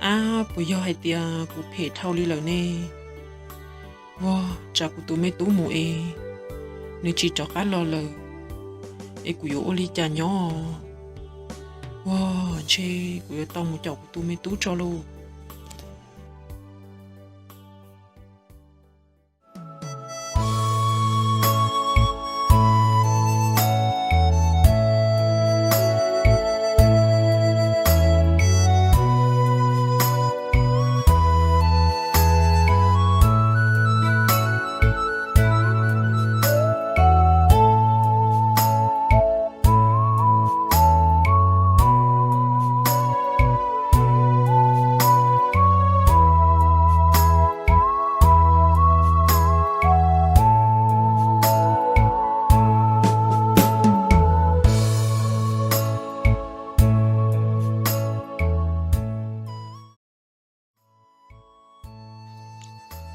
Ab, puas yog hais tias kuv phem dhau li lawm ne? Vag, tsam kuv tus me tub mus es nws tsis rov qab los lawm, es kuv yuav ua li cas nyob? Vag, ntshe kuv yuav tau mus caum kuv tus me tub tso lauj.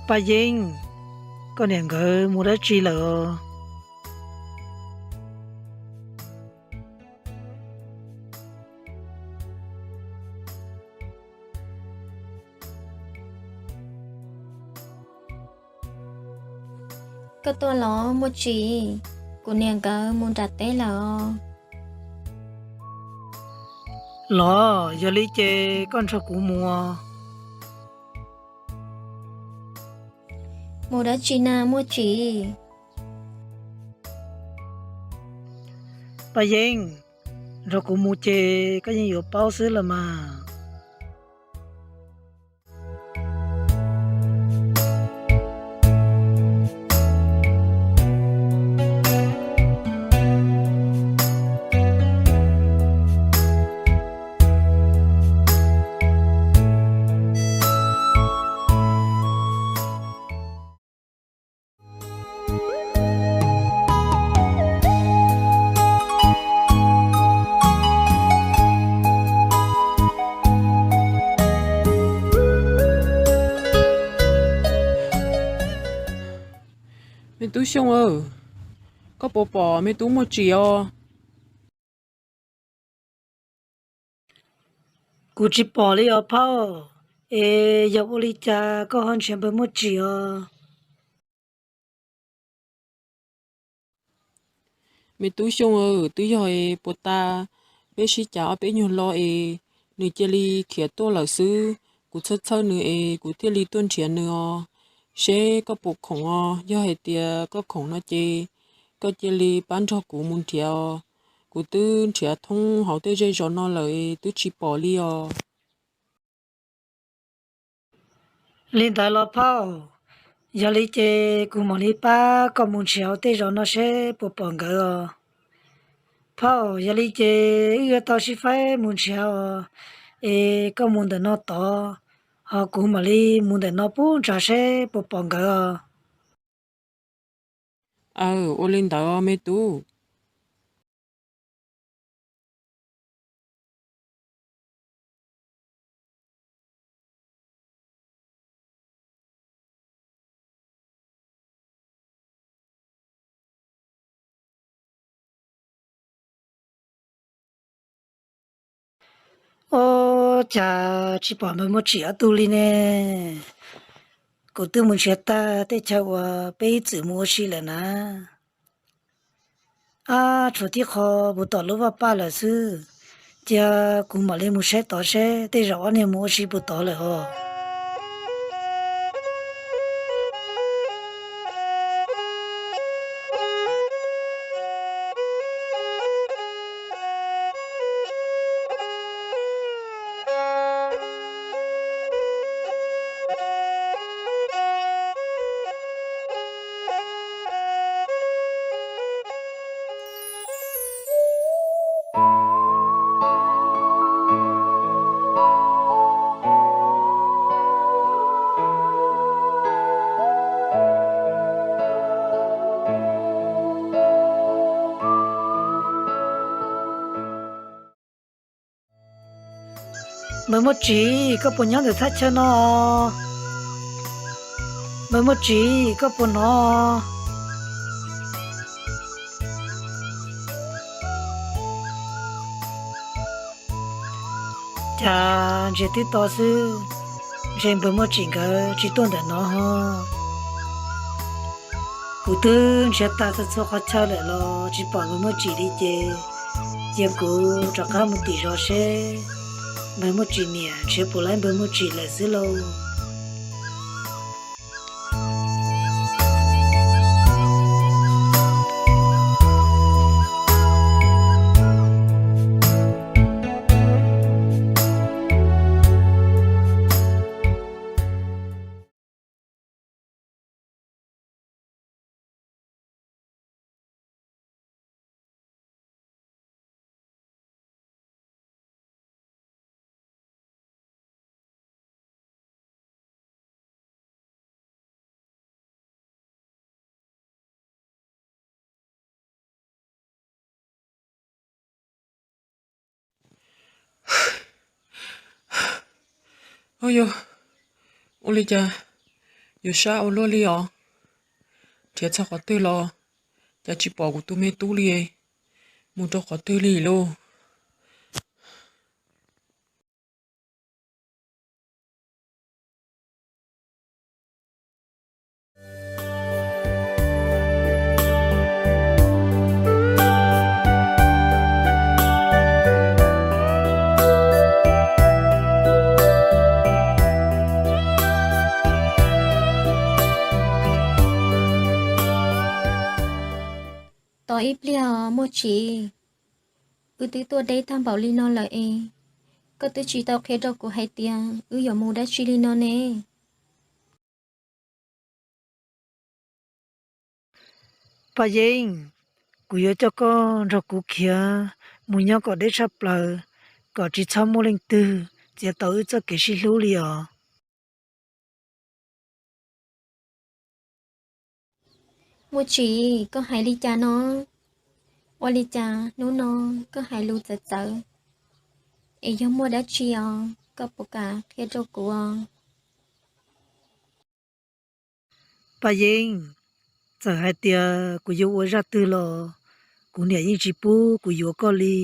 Paj Yeeb, koj niam nkawd mus dab tsi lawm os? Koj tuaj los Muaj Tsim, kuv niam nkawd mus nram teb lawm os. Los yog li ces koj nrog kuv mus. Mus dab tsi na Muaj Tsim? Paj Yeeb, nrog kuv mus ces koj yeej yuav paub xwb los mas. Me tub Xyooj, koj puas pom me tub Muaj Tsim os? Kuv tsis pom li os phauj, es yog ua li cas koj ho nrhiav npawg Muaj Tsim os? Me tub Xyooj, twb yog es puas tas peb sib cav ob peb nyuag lo es nws cia li khiav tuaj lawm xwb. Kuv txhawj txhawj nws es kuv thiaj li tuaj nrhiav nws os. Seb koj puas khoom os, yog hais tias koj khoom no ces koj cia li pab nrog kuv mus nrhiav os. Kuv twb nrhiav thoob hauv tej zej zos no lawm es twb tsis pom li os. Li ntawd los phauj, yog li ces kuv mam li pab koj mus nrhiav hauv tej zos no seb puas pom nkawd os. Phauj, yog li ces wb yuav tau sib faib mus nrhiav os, es koj mus ntawm no tod, ho kuv mam li mus ntawm no pub nrad seb puas pom nkawd os. Aw, ua li ntawd me tub. Ua cas tsis pom npawg Muaj Tsim ob tug li ne? Kuv twb mus nrhiav tag tej chaw uas peb ib txwm mus ua si lawm na. Ab, tshuav tib qho puag tom lub vaj paj lawm xwb. Cia kuv mam li mus saib tod seb tej zaum ob niag mus ua si puag tod lawm os. Npawg Muaj Tsim, koj puas nyob ntawm thaj chaw no? Npawg Muaj Tsim, koj puas hnov? Cas ntsiav twb to xwb, ntshe npawg Muaj Tsim nkawd tsis tuaj ntawm no ho. Kuv twb nrhiav tag txhua txhua qhov chaw lawm los tsis pom npawg Muaj Tsim li ces cia kuv rov qab mus tim zos seb npawg Muaj Tsim niam nrhiav puas laib npawg Muaj Tsim lawm xwb lauj. Ua li cas yuav sab ua luaj li os? Nrhiav txog qhov twg los cas tsis pom kuv tus me tub li, mus rau qhov twg li lauj? Tos ib pliag os Muaj Tsim, wb twb tuaj deb tag npaum li no lawm es koj twb tsis tau qhia rau kuv hais tias wb yuav mus dab tsi li no ne. Paj Yeeb, kuv yuav coj koj nrog kuv khiav mus nyob kom deb tshaj plaws, kom tsis txhob muaj leej twg txiav tau wb txoj kev sib hlub li os. Muaj Tsim, koj hais li cas no? Ua li cas hnub no koj hais lus txawv txawv? Es yog muaj dab tsi os, koj puas kam qhia rau kuv os? Paj Yeeb, txawm hais tias kuv yuav ua zaj twg los kuv niam yeej tsis pub kuv yuav koj li.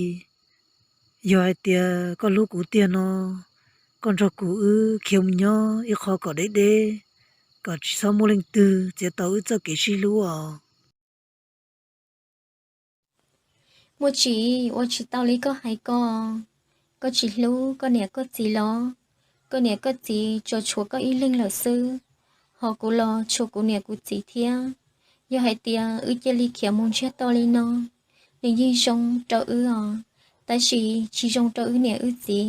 Yog hais tias koj hlub kuv tiag no, koj nrog kuv wb khiav mus nyob ib qho kom deb deb, kom tsis txhob muaj leej twg txiav tau wb txoj kev sib hlub os. Muaj Tsim, ua tsis tau li koj hais ko. Koj tsis hlub koj niam koj txiv los? Koj niam koj txiv tsuas tshuav koj ib leeg lawm xwb, ho kuv los tshuav kuv niam kuv txiv thiab. Yog hais tias wb cia li khiav mus ntsiag to li no, nws yeej zoo rau wb os, tab sis tsis zoo rau wb niam wb txiv.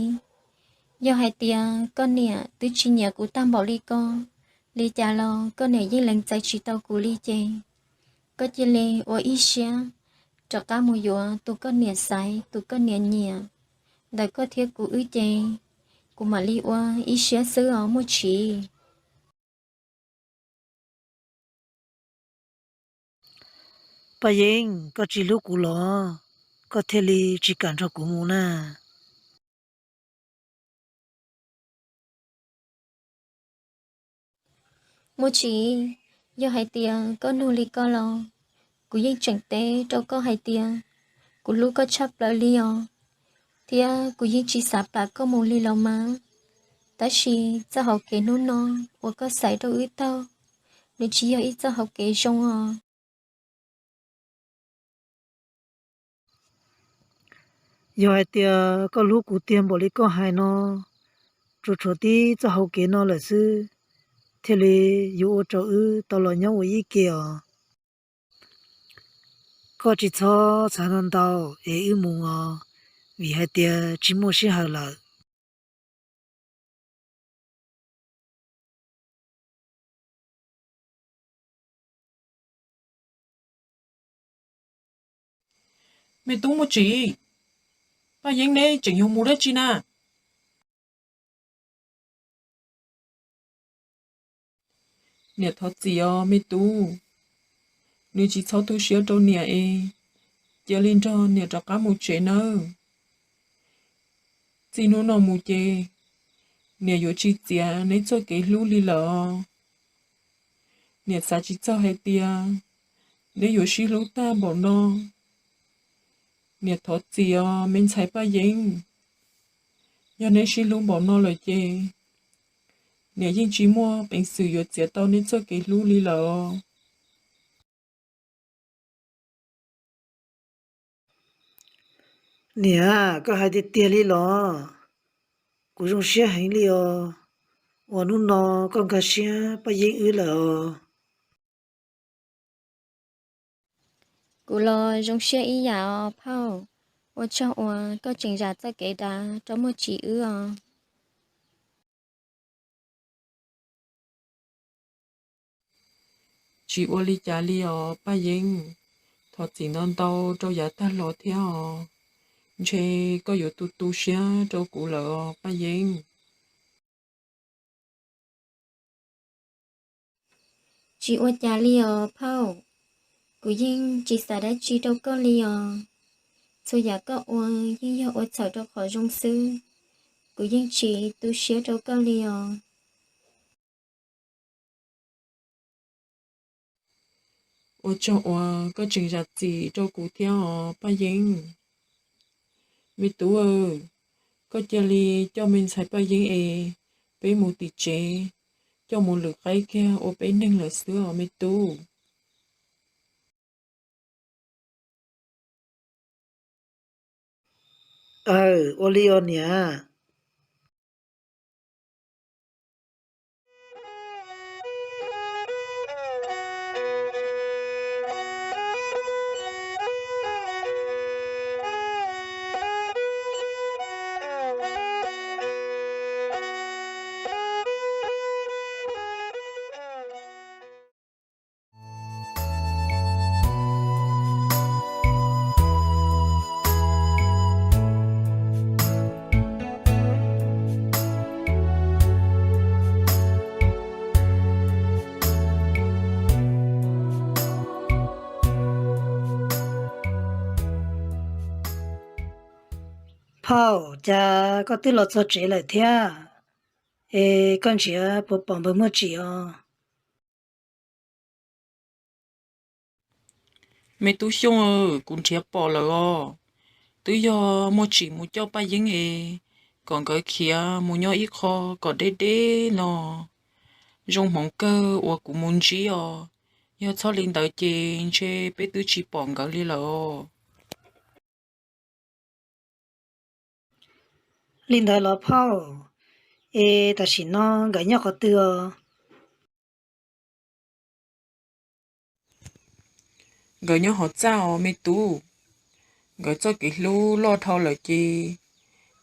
Yog hais tias koj niam twb tsis nyiam kuv tag npaum li ko, li cas los koj niam yeej lees txais tsis tau kuv li ces koj cia li ua ib siab rov qab mus yuav tus koj niam xaiv, tus koj niam nyiam. Ntawm koj thiab kuv wb ces kuv mam li ua ib siab xwb os Muaj Tsim. Paj Yeeb, koj tsis hlub kuv los koj thiaj li tsis kam nrog kuv mus na? Muaj Tsim, yog hais tias koj nug li ko los kuv yeej tseem teb rau koj hais tias kuv hlub koj tshaj plaws li os, thiab kuv yeej tsis xav plam koj mus li los mas. Tab sis txoj hauv kev hnub no uas koj xaiv rau wb taug, nws tsis yog ib txoj hauv kev zoo os. Yog hais tias koj hlub kuv tiag npaum li koj hais no, tsuas tshuav tib txoj hauv kev no lawm xwb thiaj li yuav ua rau wb tau los nyob ua ib ke os. Koj tsis txhob xav ntau ntau es wb mus os, vim hais tias tsis muaj sij hawm lawm. Me tub Muaj Tsim, Paj Yeeb neb tseem yuav mus dab tsi na? Niam thov txim os me tub, nws tsis txhob tu siab rau niam es cia li nrog niam rov qab mus tsev nawb. Txij hnub no mus ces niam yuav tsis txiav neb txoj kev hlub li lawm os. Niam xav tsis txog hais tias neb yuav sib hlub tag npaum no. Niam thov txim os me ntxhais Paj Yeeb. Yog neb sib hlub npaum no lawm ces niam yeej tsis muaj peev xwm yuav txiav tau neb txoj kev hlub li lawm os. Niam, koj hais tiag tiag li los? Kuv zoo siab heev li os, uas hnub no koj nkag siab Paj Yeeb wb lawm os. Kuv los zoo siab ib yam os phauj, ua tsaug uas koj tseem zam txoj kev dav rau Muaj Tsim wb os. Tsis ua li cas li os Paj Yeeb, thov txim ntau ntau rau yav tag los thiab os, ntshe koj yuav tu tu siab rau kuv lawm os Paj Yeeb. Tsis ua cas li os phauj, kuv yeej tsis xav dab tsi rau koj li os. Txhua yam koj ua yeej yog ua txhawm rau qhov zoo xwb, kuv yeej tsis tu siab rau koj li os. Ua tsaug uas koj tseem zam txim rau kuv thiab os Paj Yeeb. Me tub, koj cia li coj me ntxhais Paj Yeeb es peb mus tim tsev, coj mus lwm qaib kiag ua peb neeg lawm xwb os me tub. Aw, ua li os niam. Phauj, cas koj twb los txog tsev lawm thiab? Es koj nrhiav puas pom npawg Muaj Tsim os? Me tub Xyooj, kuv nrhiav pom lawm os. Twb yog Muaj Tsim mus coj Paj Yeeb es kom nkawd khiav mus nyob ib qho kom deb deb no. Zoo hmoov kawg uas kuv mus ntsib os. Yog txhob li ntawd ces ntshe peb twb tsis pom nkawd li lawm os. Li ntawd los phauj, es tam sim no nkawd nyob qhov twg os? Nkawd nyob hauv txaj os me tub. Nkawd txoj kev hlub loj dhau lawm ces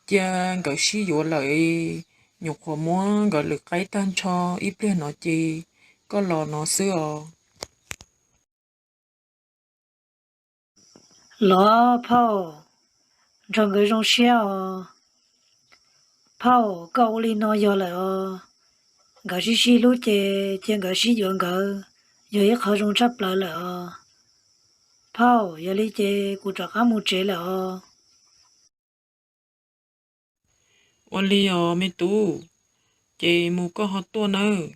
cia nkawd sib yuav lawm, nyuam qhuav muab nkawd lwm qaib tag nrho ib pliag no ces koj los no xwb os. Los phauj, nrog nkawd zoo siab os. Phauj, koj ua li no yog lawm os. Nkawd sib sib hlub ces cia nkawd sib yuav nkawd, yog ib qho zoo tshaj plaws lawm os. Phauj, yog li ces kuv rov qab mus tsev lawm os. Ua li os me tub, ces mus koj ho tuaj nawb.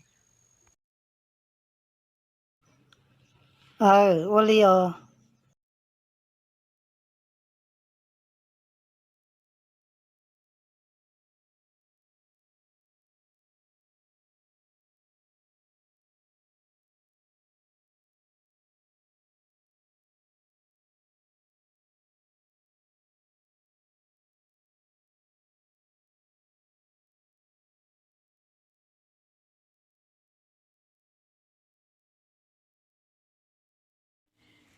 Aw, ua li os.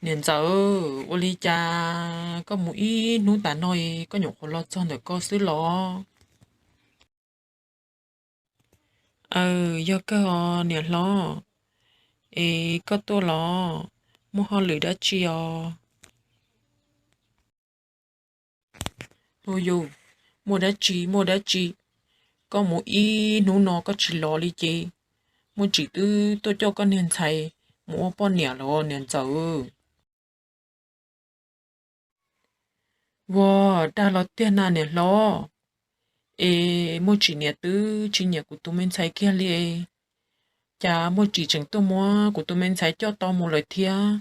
Niam ntxawm, ua li cas koj mus ib hnub tas no es koj nyuam qhuav los txog ntawm ko xwb los? Aw, yog kawg os niam hlob. Es koj tuaj los muaj hauj lwm dab tsi os? Hu yus, muaj dab tsi muaj dab tsi, koj mus ib hnub no koj tsis los li ces Muaj Tsim twb tuaj coj koj niag ntxhais mus ua poj niam los niam ntxawm. Ua, dag los tiag na niam hlob. Es Muaj Tsim niam twb tsis nyiam kuv tus me ntxhais kiag li. Cas Muaj Tsim tseem tuaj muab kuv tus me ntxhais coj tau mus lawm thiab?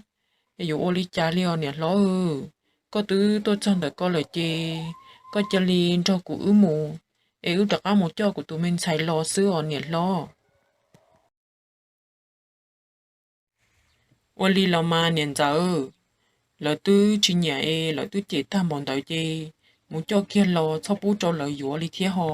Es yuav ua li cas li os niam hlob? Koj twb tuaj txog ntawm ko lawm ces koj cia li nrog kuv wb mus, es wb rov qab mus coj kuv tus me ntxhais los xwb os niam hlob. Ua li los mas niam ntxawm, lawv twb tsis nyiam es lawv twb cem tag npaum ntawd ces mus coj kiag los txhob pub rau lawv yuav li thiab ho.